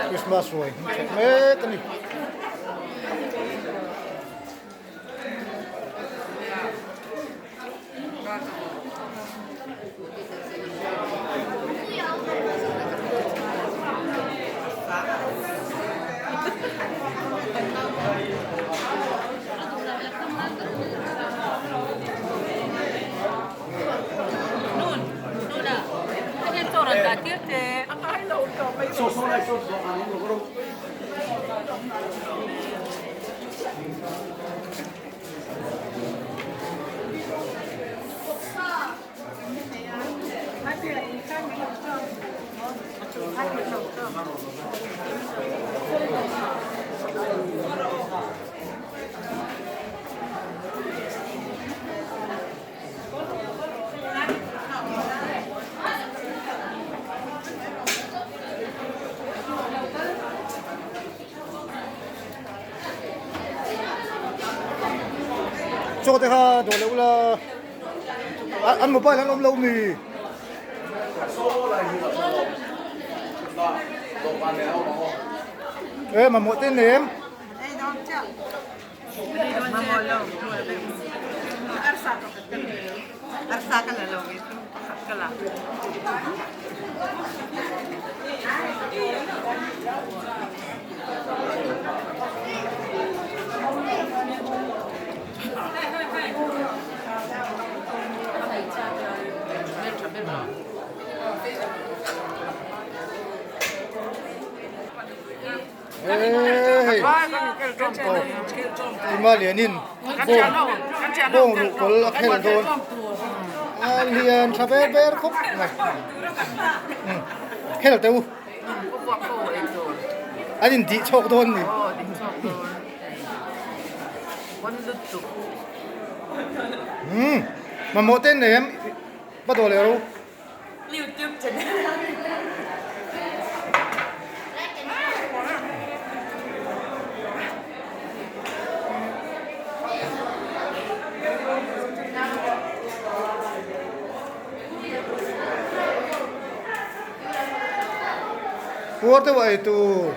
Christmas ruai hmu that mek a ni. Chaw te kha dawh leh ula an mobile an awm lo mi. E mamawh te nem. Ima lianin bawng ruh kawl a khel dawn a lian tha ber ber khawp mai khel teh u an intih chhawk dawn ni umm mamawh te nei em va dawh leh ro. Puar deuh a ei tur.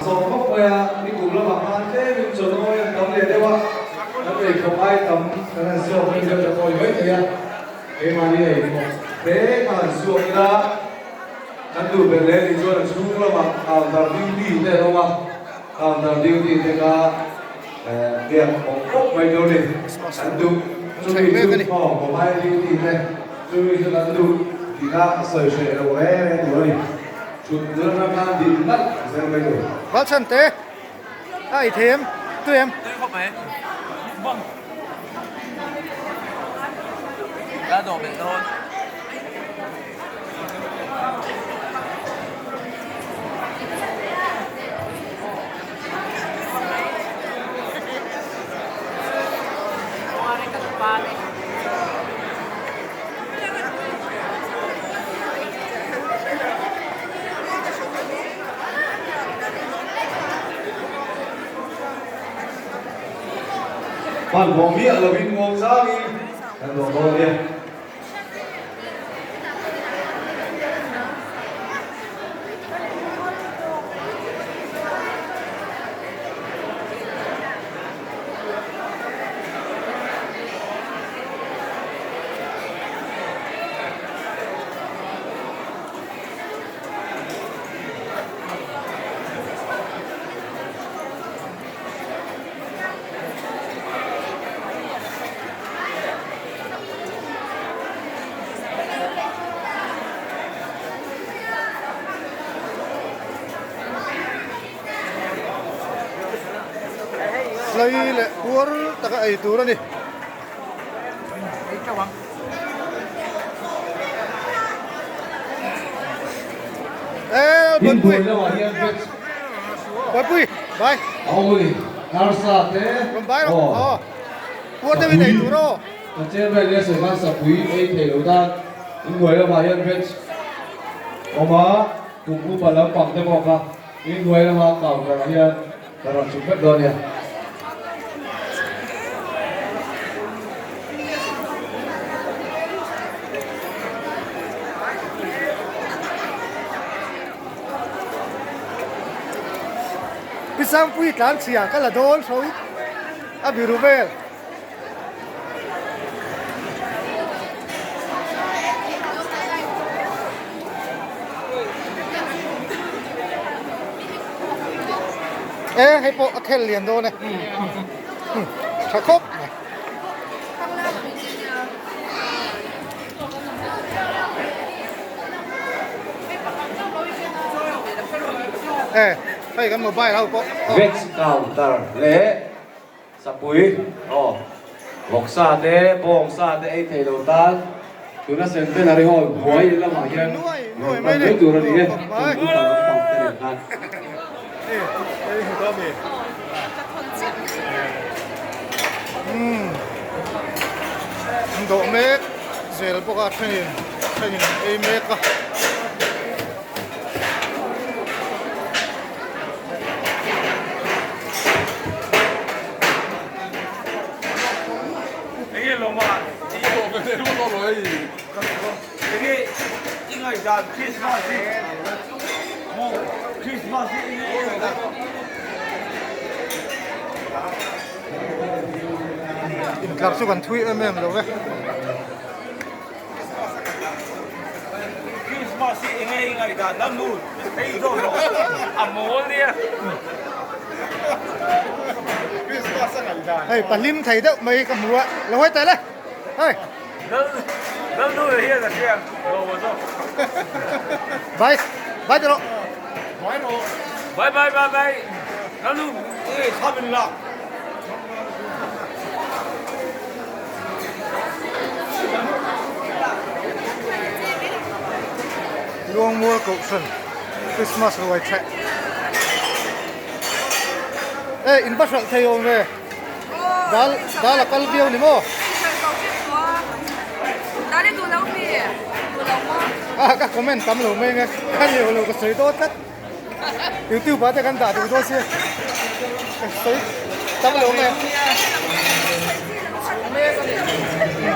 Zawng khawp mai a, nikum lamah khan tlemin chawnawi an tam leh deuh a, kan eikhawp ai tam kan han suak mai deuh ta kawi mai thei a, keimahni eikhawp te kha han suak ila, kan duh ber leh ni chuan a chhung lamah counter duty te an awm a, counter duty te kha biak awm khawp mai tur a ni, kan duh chumi chu aw mobile duty te chumi chu kan duh tih kha sawi hreh lo reng reng tur a ni. Chhut nula ram khan din nalh zel mai tur. Valchhan te a ei thei em? Tui em? Tui khawp mai. Bawm. La dawh belh dawn. Hmanhmawh miah lovin muang changin kan dawh dawn nia. Hlai leh puar taka ei tur a ni. Inbuai lamah hian veg a awm a ni. Arsa te aw sapui kan chen vel nia sawi khan sapui ei thei lo tan inbuai lamah hian veg a awm a. Kum upa lampang te pawh kha inhnuai lama counter ah hian ka rawn chhuk vek dawn nia. Pi Sangpui tlan chhia ka la dawn tho a biru vel. E hei pawh a khel lian dawn e tha khawp mai. E hei kan mobile ho pawh. Veg counter leh Sapui, Aw, vawksa te, bawngsa te ei thei lo tan tuna Centenary Hall buai lamah hian rawn pan mai tur a ni e, kum upa lampang te nen khan. An dawh mek zel bawk a, thenin thenin an ei mek a. Intlar chu kan thui em em lo ve. Hei pahlim thei deuh mai ka hmu a lo hawi teh le hei bye bye teh rawh Bye bye bye bye. Luangmual Kohhran Christmas ruai theh e in va hralh thei awm ve dal dal a kal viau ni maw a ka comment tam lo mai nge ka leu lo ka sawi dawn tlat youtube ah te kan dah duh dawn sia ka sawi tam lo mai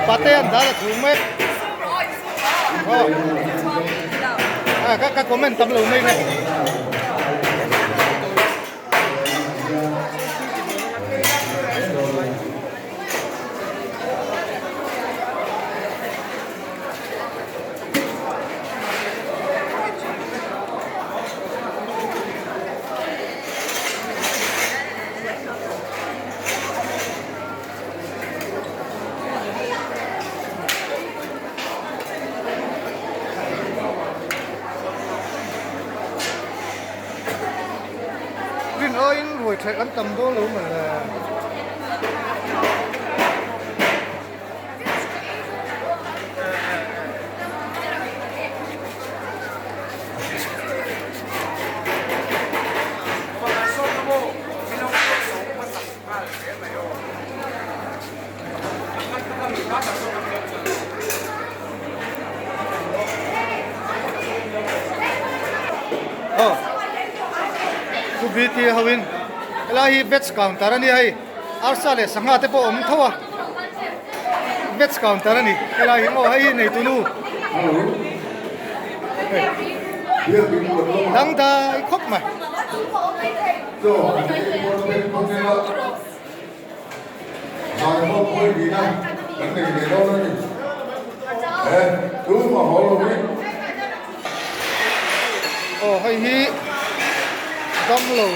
pate an dah la thung mai a ka ka comment tam lo mai nge. Rin aiin ruai theih an tam dawn lo mai le. Aw Pu BT ho in helai hi veg counter a nia hei arsa leh sangha te pawh a awm tho a veg counter a ni helai hi maw hei hi nei tunu dangdai khawp mai. Aw hei hi damlo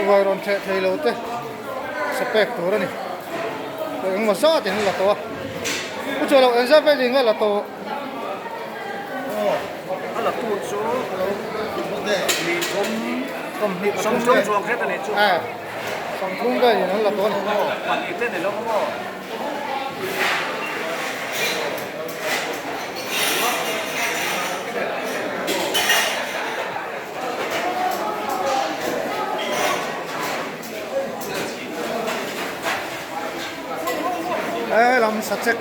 ruai rawn theh thei lo te sa pek tur a ni engemaw zat in la tawh a u chuan lo engzat vel in nge la tawh. A la tu chu mi thum sawmthum chuang hret a nih chu. Sawmthum velin an la tawh a ni. Pahnih te ni lo maw? He lam sachek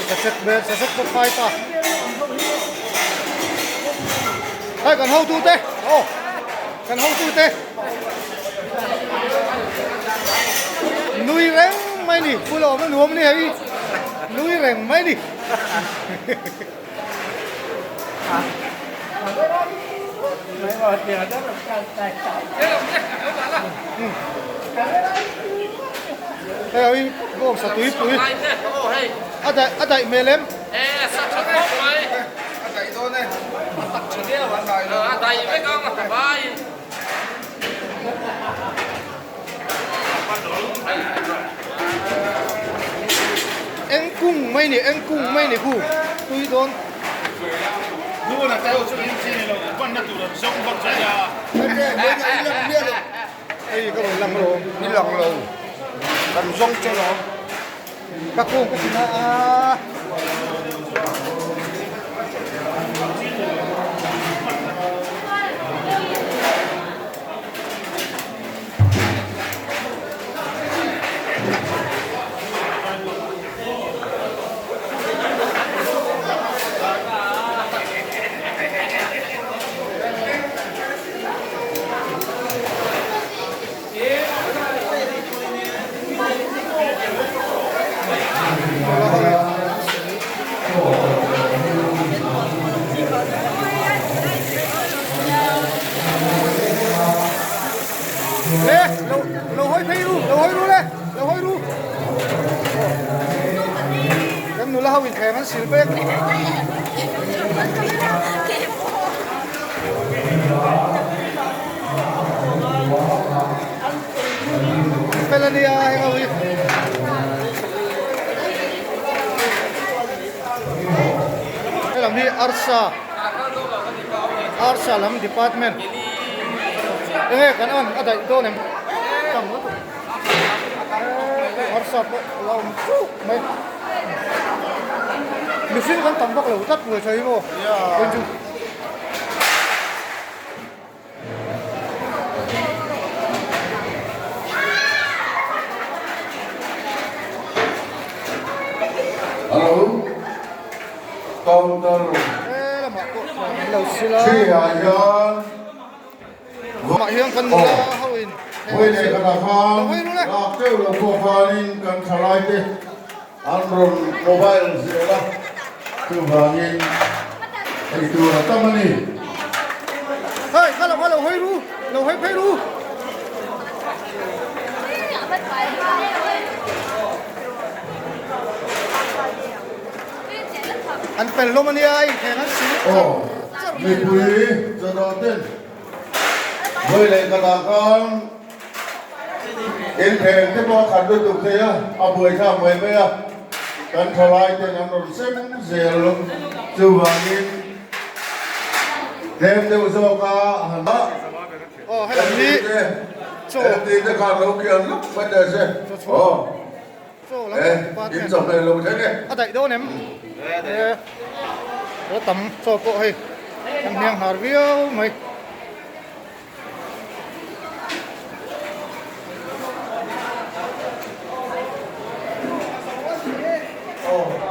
sachek vel sachek pawh phai ta. Hei kan hotute aw kan hotute nui reng mai ni pu lawm a nuam a ni hei nui reng mai ni. Hei ho hi bawngsa tuipui a daih a daih hmel em? Eng kung mai ni eng kung mai ni khu tui dawn. Hei ka rawn lang lo. Ni lang lo. Kan zawng che lo. Ka kung ka ti na a. Le lo lo hawi phei ru lo hawi ru le lo hawi ru kan nula ho inthleng an sil vek. Fel a nia heng ho hi. Helam hi arsa arsa lam department enge kan an a daih dawn em tam lutuk arsa pawh a la awm chuk mai mihring kan tam vak lo tlat buai tha hi maw engchu. Hello counter three ah hian vawi leh khatah khan lak teuh lo pawh khanin kan thalai te an rawn mobile zel a chuvangin eitur a tam a ni. Hei kha lo kha lo hawi ru lo hawi phei ru. An fel hlawm a nia inthleng an sil char char mai. Mipui chawdawh ten vawi leh khatah khan Inkhel te pawh a khat lutuk thei a, a buaithlak mai mai a, kan thalai ten an rawn sem zel chuvangin tlem deuh zawk a han dah LT te khan lo kian lawk mai teh se aw e in chawhmeh lo thleng e. A daih dawn em? E tam chaw pawh hei kan hniang har viau mai.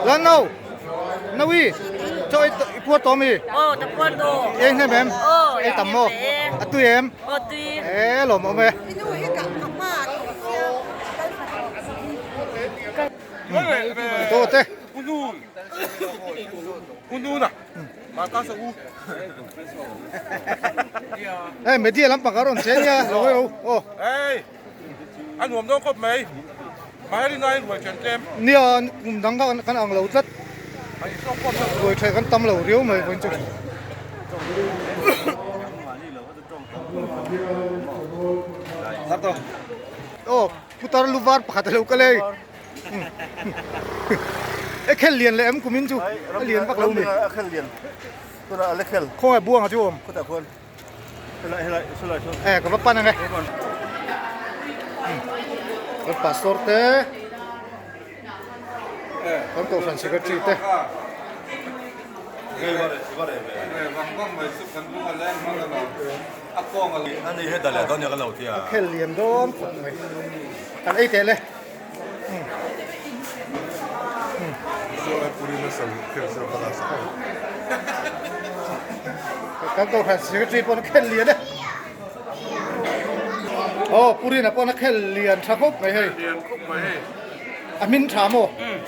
Lan no Nawi cho i phuar tawh mi Aw ta phuar tawh Eng hnem em Aw Ei tam maw A tui em Aw tui E lawm awm e Tawh te Hei media lampang a rawn che nia lo hawi ro aw. Hei a nuam dawn khawp mai maheri nain ruai then tlem. Nia kum dang kha kan ang lo tlat ruai then kan tam lo riau mai vawiin chu. Aw putar lu var pakhat a lo kal hei. E khel lian leh em kumin chu a lian vak lo mi. A khel lian. Tunah a la khel. Khawngaih buang a chu awm. Khutah khuan. Helai helai helai sawn. E ka va pan ang e. Kan pastor te kan kohhran secretary te. A khel lian dawn khawp mai. Kan ei teh le. Kan kohhran secretary pawn a khel lian e. Aw Purina pawn a khel lian tha khawp mai hei. Lian khawp mai hei. A hmin tha maw? Umm.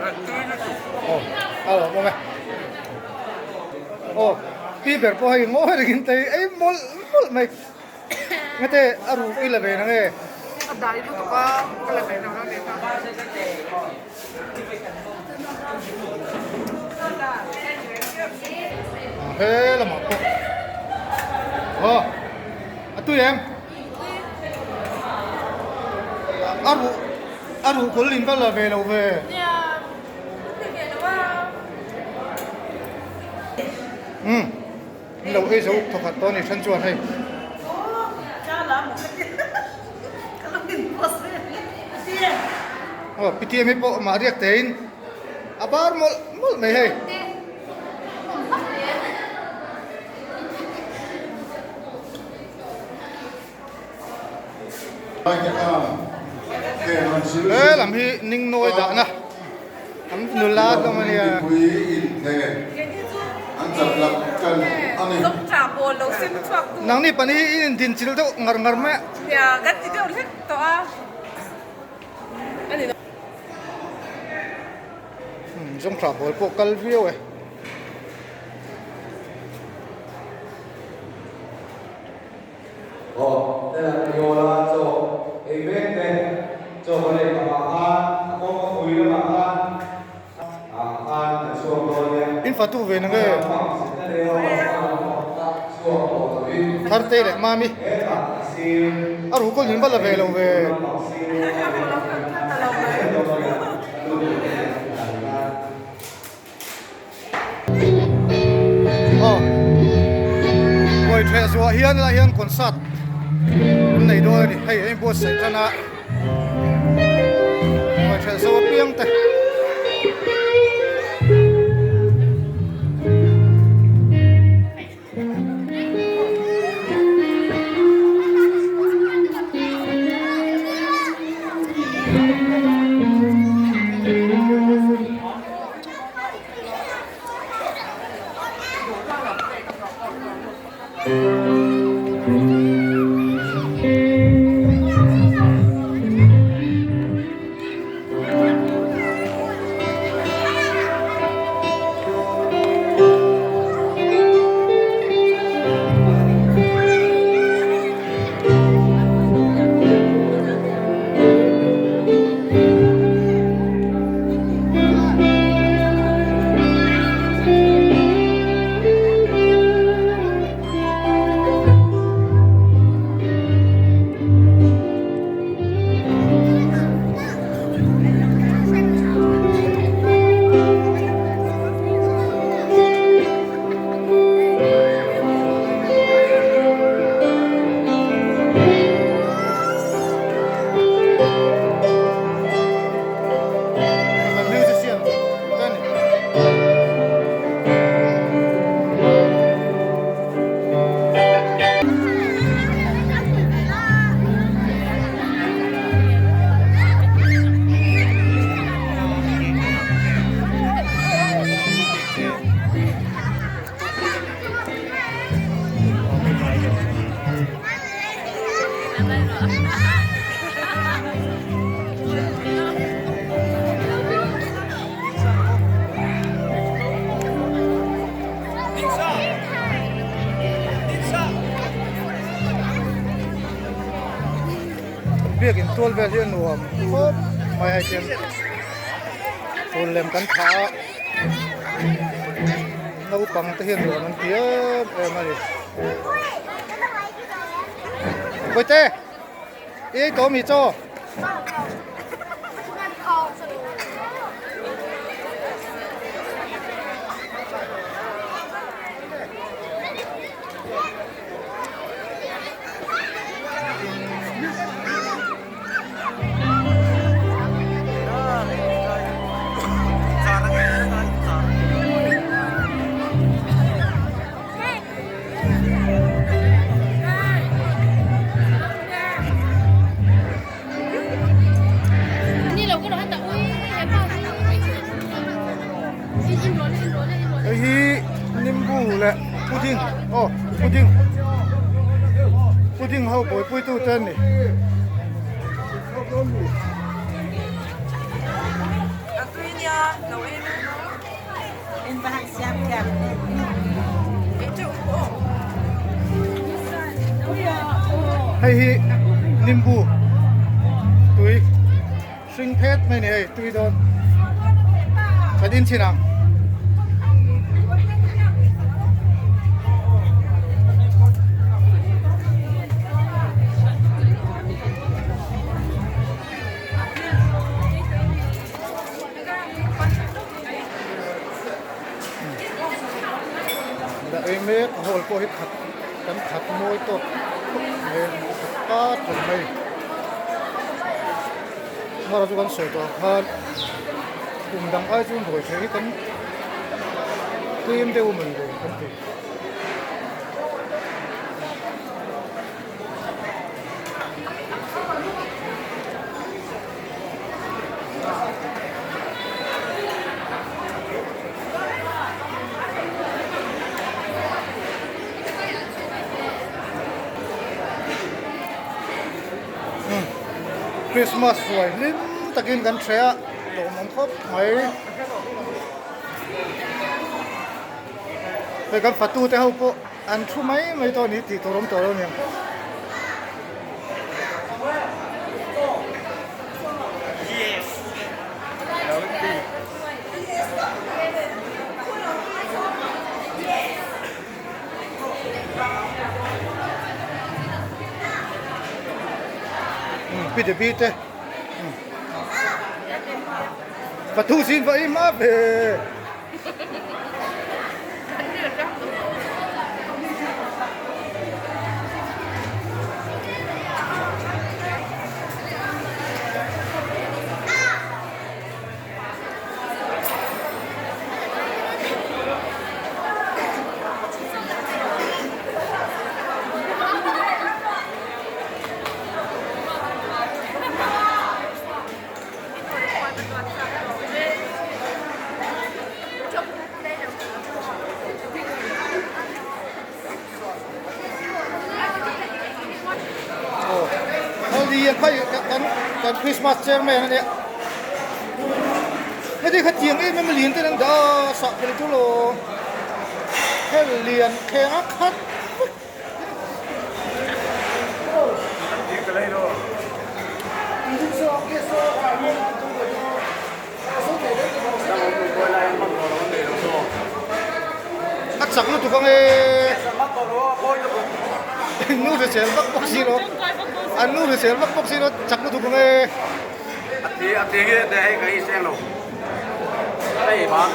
A tui lutuk. Aw a lawm awm e. Aw pi ber pawh hei ngawi rengin tei ei mawlh mawlh mai. Ngate a ruk i la ve na nge? A dai lutuk a ka la ve lo na nen a. He lamah pawh aw a tui em a ruh a ruh kawl in va la ve lo ve umm in lo ei zo thawkhat tawh a ni then chuan hei. Aw PTM hi pawh mah riak tein a bar mawlh mawlh mai hei. He lam hi Ningnawi dahna an nula hlawm a nia. Nangni pahnih hi in indinchilh deuh ngar ngar mai a. Zawngtah bawl pawh kal viau e. Aw, hela Piola chaw ei mek te, chaw ka lei kamah khan a kawng a pui lamah khan ah khan kan chhuak dawn nia. In fatu ve na nge? Thartei leh Mami a ruh kawl nin va la ve lo ve. Aw buai theh zuah hian lah hian concert an nei dawn a ni hei a inbuatsaih tan a buai theh zo apiang te. Biakin tual vel hi a nuam khawp mai hei hian phul lem kan thah a naupang te hian nuam an ti em em a ni Bawihte i ei tawh mi chaw? Hei hi nimbu leh. Pudding aw pudding pudding ho buaipui tu te an ni. Hei hi nimbu tui hring phet mai ni hei tui dawn kan in chhin ang. Dah ei mek a hall pawh hi khat kan khat mawi tawk khawp mai a khat pat reng mai mara chu kan sawi tawh ang khan kum dang ai chuan ruai thei hi kan tlem deuh a mawni le kan ti. Christmas ruai hlim takin kan hre a lawmawm khawp mai hei kan fatu te ho pawh an thu mai mai tawh a ni tih tur awm tawh lo a ni ang. Pi Debbie te Pathu sin va im a ve. Kan Christmas chairman a nia heti kha tiang em em a lian te an dah a sah phel chu lo hel lian kheng a khat vek. A chak lutuk ang e. Nu hrisel vak bawk si lo. An nu hrisel vak bawk si lo chak lutuk ang e. A ti nge te hei ka hi seng lo. Hei bang.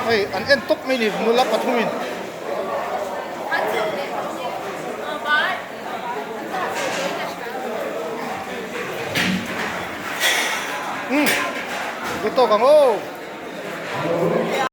Hei an en tawp mai ni nula pathumin. Umm ku tawk ang aw.